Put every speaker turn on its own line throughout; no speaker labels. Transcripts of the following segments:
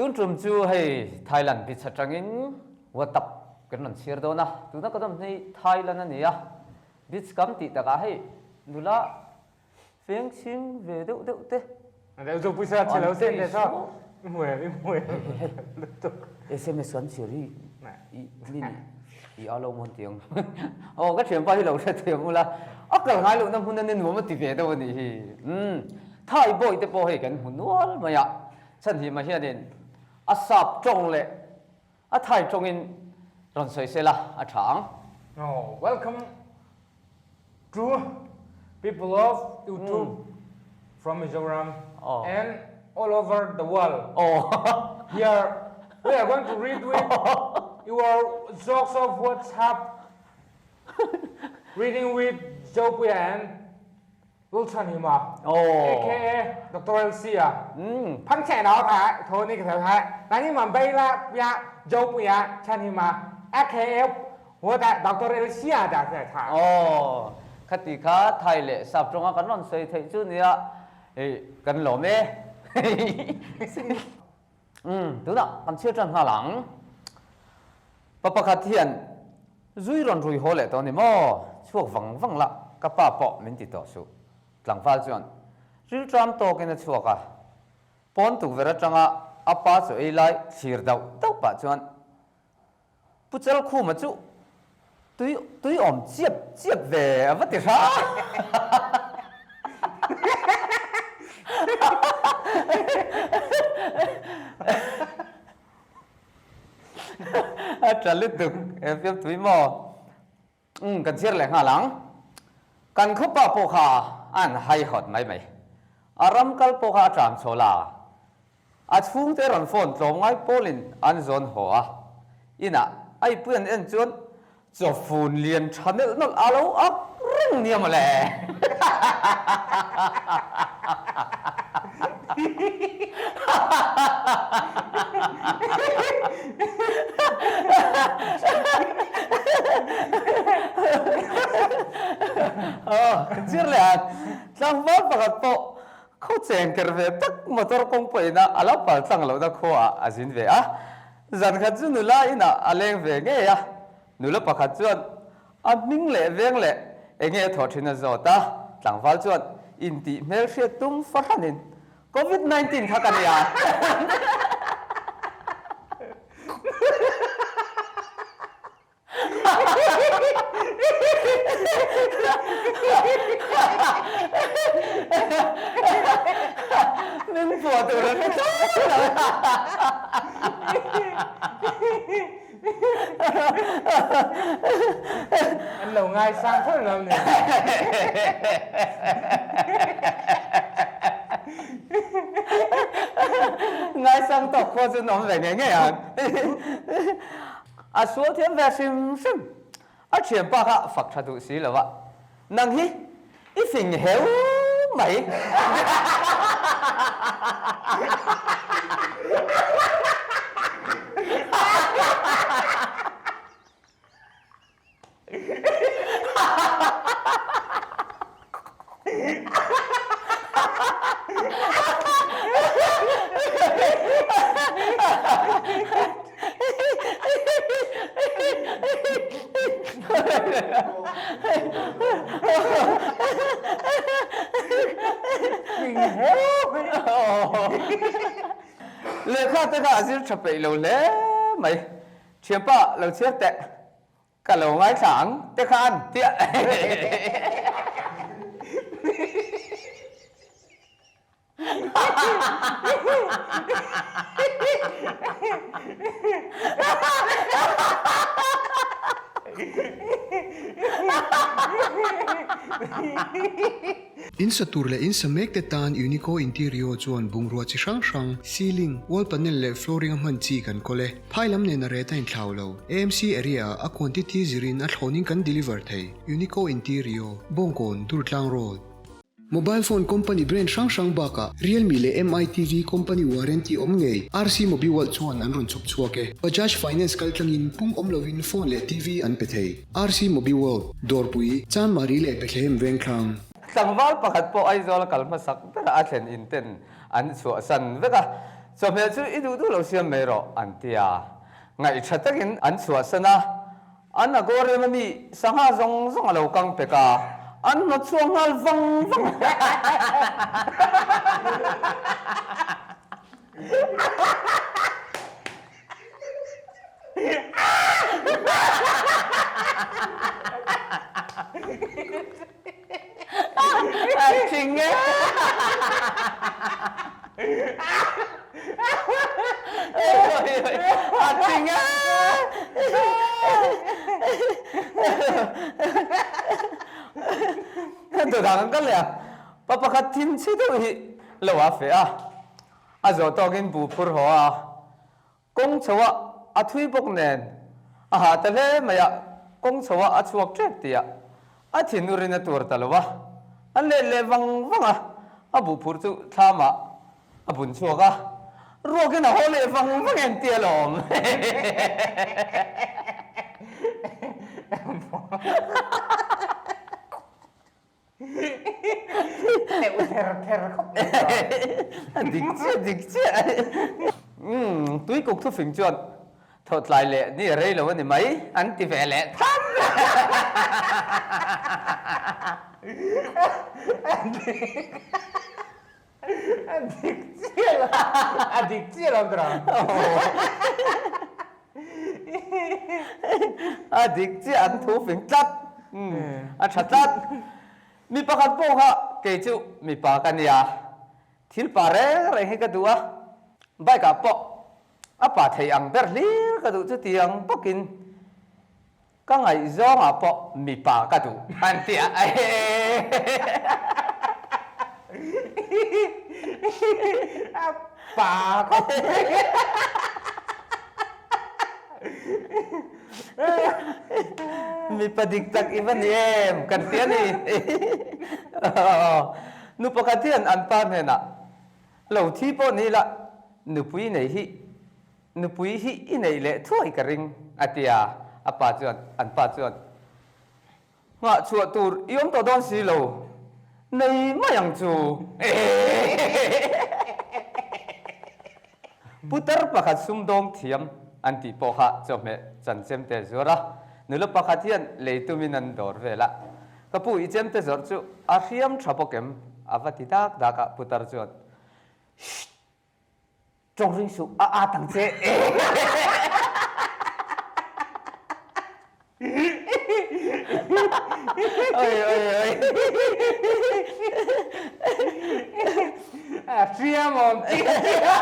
Tun tum chu hei Thailand beach atangin WhatsApp kan rawn chhiar dawn a, tuna kan awm hi Thailand a ni a, beach kam tih takah hei nula feng chhing ve deuh deuh te an tei suau. Sms kan chhiar hi i min i a lo mawn tiang aw ka thianpa hi lo hrethiam ula a kal ngai lohna hmun a ni nuam a ti ve deuh a nih hi. Umm Thai bawi te pawh hei kan hmu nual mai a. Chhanhima hianin a sap tawng leh a Thai tawngin rawn sawi sela a tha ang.
Oh, welcome to people of YouTube from Mizoram and all over the world. Here we are going to read with your jokes of WhatsApp reading with Zopuia and Lalchhanhima, aka Doctor LC-a, Phangcheh nau tha tho ni ka thel hai. Nani mam bei la pia Zopuia Chhanhima, aka Huata Doctor LC-a da the tha.
Aw, khati kha Thai leh Sap tawnga kan rawn sawi theih chu nia, hei kan lawm e. Umm, tunah kan chhiar tan nghal ang. Pa pakhat hian zui rawn rui haw leh tawh a ni maw? Chhuak vang vang la, ka pa pawh min ti tawh suh. Tlangval chuan rilṭam tawkin a chhuak a, pawn tukverh aṭanga a pa chaw ei lai thlir dauh dauh pah chuan Pu Chalkhuma chu tui tui awm chiap chiap ve a va ti hra. A tha lutuk he fiam tui maw? Umm kan chhiar leh nghal ang. Kan khawpa pawh kha an haihawt mai mai. A ram kal pawh kha a tlam chhawl a. A chhungte rawn phone tlawmngai pawlin an zawn haw a, inah a ipui an en chuan chawfun lian tha nelh nawlh a lo ak reng nia mawle. Aw, zir leh a, tlangval pakhat pawh Khaw cheng ker ve tak motor kawng pawhin a a lo pal tlang lohna khuaah a zin ve a. Zan khat chu nula inah a leng ve ngei a, nula pakhat chuan a hming leh veng leh eng nge a thawh thin a zawt a, tlangval chuan intih hmelhriat tum fahranin Covid 19 kha ka nia. Min phuah tur a hre tlat lo.
An lo ngaisang tho lo ni.
Ngaisang tawk khua chu an awm ve ngei ngei ang. A sual thiam ve hrim hrim. A thianpa kha fak tha duh si lo a, nang hi i fing heu mai. Lehkha te kha a zir tha peih lo hle mai. Thianpa lo chhiar teh. Ka lo ngaithla ang te khan tiah.
In sa tur leh in sa mek te tan Unico Interior chuan bungrua chi hrang hrang, ceiling, wall panel leh flooring a hman chi kan kawl e. Phai lam nen a ret a inthlau lo. AMC area ah a quantity zirin a thlawnin kan deliver thei. Unico Interior, Bawngkawn, Durtlang Road. Mobile phone company brand hrang hrang bakah Realme leh Mi TV company warranty awm ngei RC Mobiworld chuan an rawn chhawp chhuak e. Bajaj Finance kaltlangin pung awm lovin phone leh TV an pe thei. RC Mobiworld, Dawrpui, Chanmari leh Bethlehem Vengthlang.
Tlangval pakhat pawh Aizawl a kal hmasak berah a thlen in ten an chhuahsan vek a. Chawhmeh chu i duh duh lo siam mai rawh, an ti a. Ngaihṭha takin an chhuahsan a, an aquarium a mi sangha zawng zawng a lo kang pek a, an hnawt chhuak nghal vang vang a. A thing e. A thing e. Dawdang an kal leh a, pa pakhat thin chhe deuh hi lo a feh a, a zawh tawkin bu phur haw a. Kawng chho ah a thui bawk nen a hah ta hle mai a, kawng chho ah a chhuak tep tih ah a thinur in a tur ta lo a, a let leh vang vang a, a buhphurh chu thlam ah a bun chhuak a, ruak in a haw leh vang vang em tia lawm.
Teuh ther ther khawp mai chuan.
Dik chiah dik chiah. Umm tuikuk thufing chuan thawhtlai leh ni a rei lo a ni mai an ti ve leh tham.
A dik chiah lo a dik chiah lo tawh.
A dik chiah an thu fing tlat a tha tlat. Mi pakhat pawh kha kei chu mipa ka nia thil pa reng reng hi ka duh a bike ah pawh a pa thei ang ber hlir ka duh chutiang bawkin Ka ngaihzawngah pawh mipa ka duh an ti a.
A pa khawp mai.
Mipa dik tak i va ni em kan ti a ni. Nu pakhat hian an pa hnenah lo thi pawh ni ila nupui nei hi Nupui hi i neih leh thuai ka ring, a ti a. A pa chuan, an pa chuan, Nghah chhuah tur i awm tawh dawn si lo, nei mai ang chu. Putar pakhat sumdawng thiam an tih pawh kha chawhmeh chan chemte a zuar a, nula pakhat hian lei tumin an dawr vel a. Ka pu i chemte zawrh chu a hriam tha bawk em? a va ti dak dak a, putar chuan, Shh! Tawng ring suh a at ang che. Oi oi oi.
A hriam awm chiah chiah.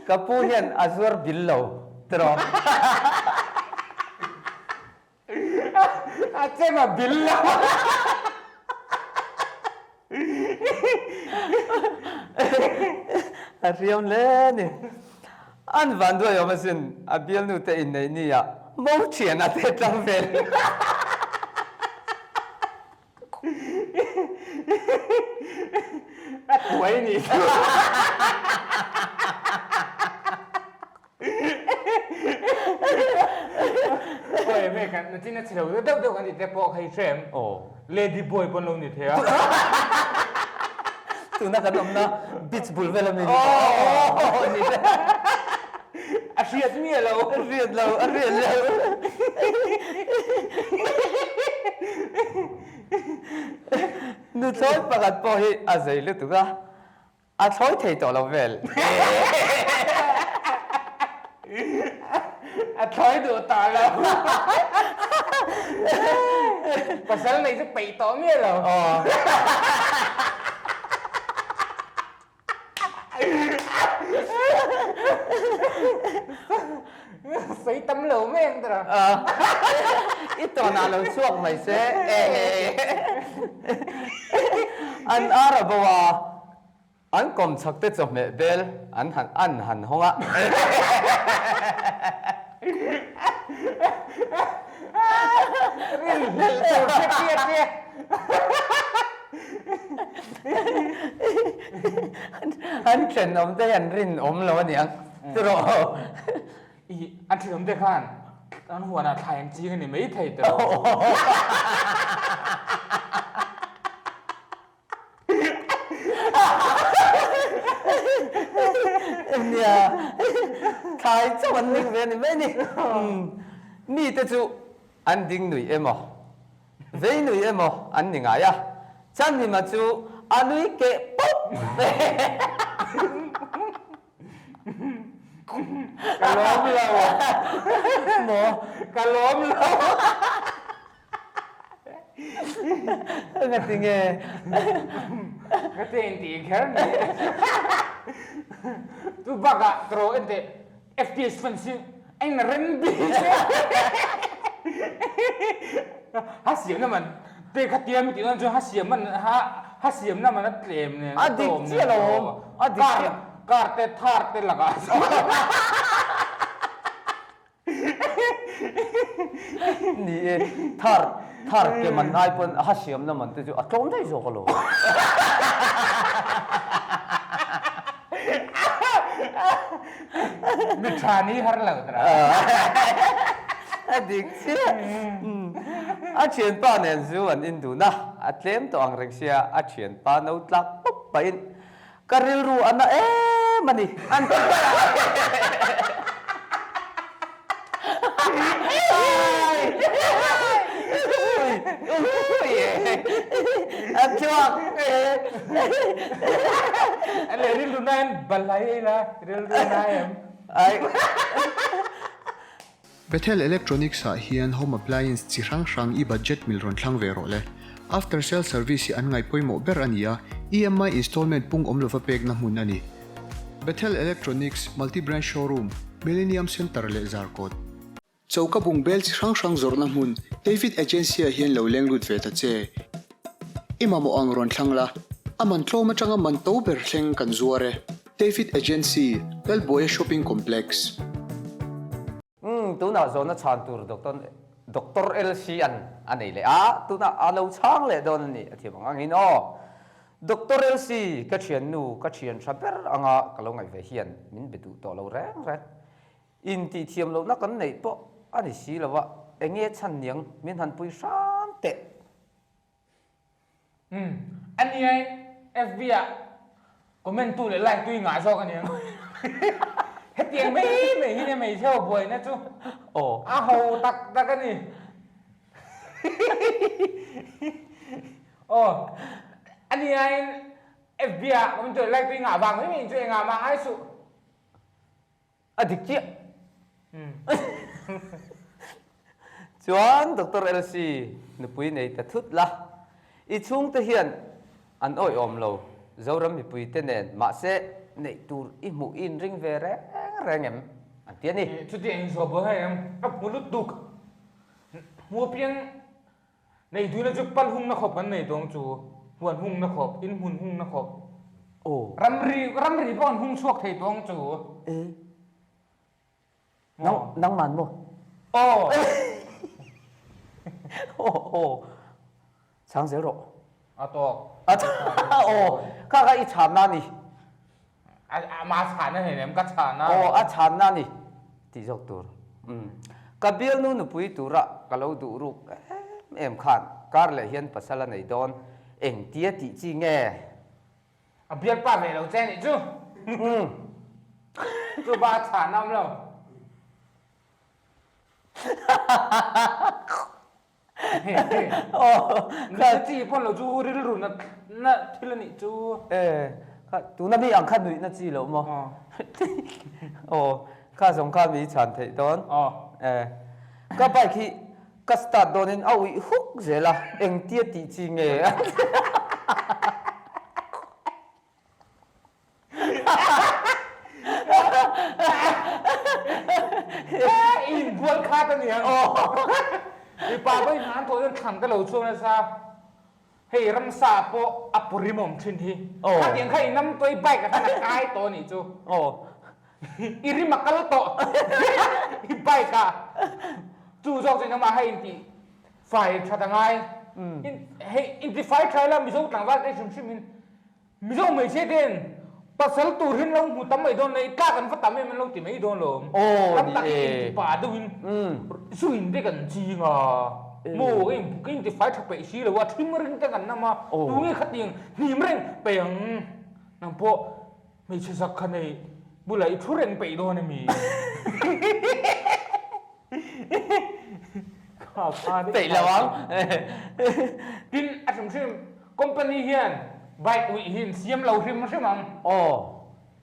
Ka pu hian a zuar bil lo tiraw.
A chem a bil lo.
A hriam hle a ni. An van duai awm asin a bialnu te inneih ni ah mo thian a te tlang vel.
A tuai ni chu. Awi me kan na chin a chhe lo deuh deuh kan ti te pawh kha i hrem. Aw. Lady boy pawn lo ni thei a.
Tuna kan awmna beach bul vel ami ni. Aw ni te.
A hriat miah lo.
A hriat lo, a hriat lo. Nuthlawi pakhat pawh hi a zei lutuk a. A thlawi thei tawh lo vel.
A thlawi duh tawh lo. Pasal nei chu peih tawh miah lo. Sawi tam lo mai ang tawh.
I tawnah lo chhuak mai se. An ar a bo a, an kawmchhak te chawhmeh bel an han an han hawng a.
Rinhlelh tur hre tia tia.
An thenawm te hi an rinawm lo a niang tiraw.
I an thenawm te khan an huanah thlai an ching a ni mai thei tiraw.
Thlai chauh an ring ve a ni mai ni. Mite chu an ding nui emaw, vei nui emaw an ni ngai a, Chanhima chu a nui keh pawp mai.
Ka lawm lo.
Maw?
Ka lawm lo.
Ngati nge?
Ka te in tih kher ni. Chu bakah ka rawh en teh FTS fans hi a in rem bik. Ha siamna man te kha tia mi tih dawn chuan ha siam man ha ha siamna man a tlem nen
a dik chiah lo awm a dik chiah.
Car te thar te lakah
Ni e, thar thar ke man ai pawn a siamna man te chu a tlawm daih zawk alawm.
Mi tha ni har lo tara.
A dik chiah. A thianpa nen zu an indun a, a tlem tawh ang reng sia, a thianpa no tlak pawp pahin Ka rilru a na em a ni. An ti daih a. A chhuak e.
A leh rilru na em balai ei la rilru na em.
Ai.
Bethel Electronics ah hian home appliance chi hrang hrang i budget mil rawn thlang ve rawh le. After sale service hi an ngaih pawimawh ber a ni a, EMI installment pung awm lova pekna hmun a ni. Bethel Electronics Multi Branch Showroom, Millennium Centre leh Zarkawt. Choka bungbel chi hrang hrang zawrhna hmun David Agency ah hian lo leng lut ve ta che. I mamawh ang rawn thlang la, a man tlawm atanga man to ber thleng kan zuar e. David Agency, Lalbuaia Shopping Complex.
Umm, tunah zawhna chhan tur Doctor Doctor LC an a nei leh a, tunah a lo chhang leh dawn a ni a thiam ang angin aw. Doctor LC, ka thiannu, ka thian tha ber anga ka lo ngaih ve hian min be duh tawh lo reng reng. Intih thiam lohna kan neih pawh a ni si lo a, enge chhan niang min han pui hram teh.
Umm, a nia in FB ah comment tu leh like tu i ngah zawk a nia. Hetiang mai mai hi nia hmeichhe ho buaina chu a ho tak tak a ni. Aw, a nia in FB ah comment tu leh like tu i ngah vang mai mai in chu engah mah ngai suh.
A dik chiah. Chuan Doctor LC nupui nei ta thut la, i chhungte hian an awihawm lo Zoram mipuite nen mahse neih tur i hmuh i inring ve reng reng em? An ti a ni.
Chutiang inzawh buai hai em? Ka hmu lutuk. Hmu apiang Nei duhna chu pal hungna khawp kan nei tawng chu, huan hungna khawp, in hmun hungna khawp, ramri ramri pawh an hung chhuak thei tawng chu.
E. Nang nangman maw?
Aw.
Aw aw. Chhang zel rawh.
A tawk.
A aw. Kha kha i chhanna a ni.
A ma chhanna hei nem ka chhanna.
Aw a chhanna a ni tih zawk tur. Umm. Ka bialnu nupui tura ka lo duh ruk em em khan kar leh hian pasal a nei dawn engtia tih chi nge?
A bialpa ve lo che nih chu.
Umm.
Chu ba a chhanna awm lo. Nui chi pawn lo chu rilru na na thil a nih chu.
E kha tuna mi ang kha nuih na chi lo maw? Aw kha zawng kha mi chhan theih dawn. E ka bike hi ka start dawnin a uih huk zel a engtia tih chi nge?
Inbual khat a nia. Mipa pawhin hna an thawh hian thlan te lo chhuak nasa. Hei ramsa pawh a pawrim awm thin hi. Khatiang kha i nam tawh i bike ah khan a kai tawh a nih chu. I rim a kal tawh i bike ah. Chu zawk chu engmah hei intih fai that a ngai. Hei inti fai tha ila Mizo tlangval te hrim hrim in Mizo hmeichhia ten pasal tur hin lo hmu tam mai dawn nei tlak an va tam em an lo ti mai dawn lo. Tam tak hi inti pa deuh in zu in te kan ching a, maw ka in ka inti fai tha peih si lo a, thim ring te kan nam a, tunge khatiang hnim reng peih ang nang pawh hmeichhe zak kha nei. Bulah i thu reng peih dawn emi? Kha kha daih
Peih lo ang.
Tin, a hrim hrim company hian bike uih hi an siam lo hrim hrim ang.
Aw,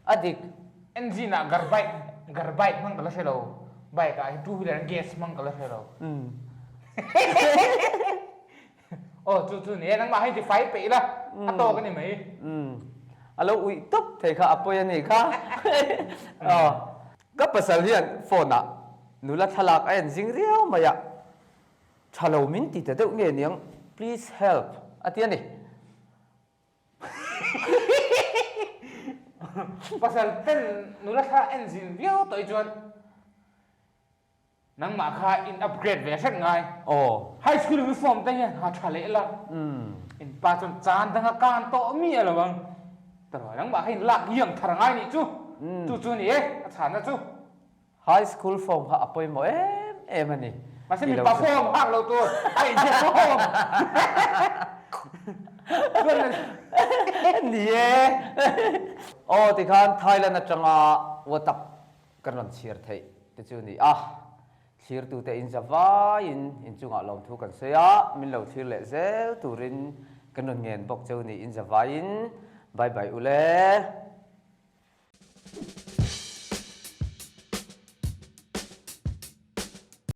a dik.
Engine ah gar bike, gar bike hmang ka la hre lo. Bike ah hi two wheeler gas hmang ka la hre lo. Aw chu chu ni e, nangmah hei tifai peih la, a tawk a ni mai.
Umm, a lo uih tawp thei kha a pawi a nih kha. Aw, ka pasal hian phone ah nula thlalak a en zing riau mai a, tha lo min ti ta deuh nge niang, please help a ti a ni.
Pasal ten nula thlalak en zin viau tawh hi chuan Nangmah kha in upgrade ve hrek ngai.
Aw.
High school uniform te hian ha tha leh la. In pa chuan chan dang a kan tawh mi a lo ang. Taraw nangmah kha in lak iang thar ngai nih chu. Chu chu ni e a chhanna chu.
High school form kha a pawimawh em em a ni.
Mahse mipa form hak lo tur a inziak form.
Ni e. Aw tikhan Thailand atanga WhatsApp Kan rawn chhiar theih te chu ni a, thlirtute in za vaiin inchungah lawmthu kan sawi a, min lo thlir leh zel turin kan rawn ngen bawk cheu ni in za vaiin bye bye ule.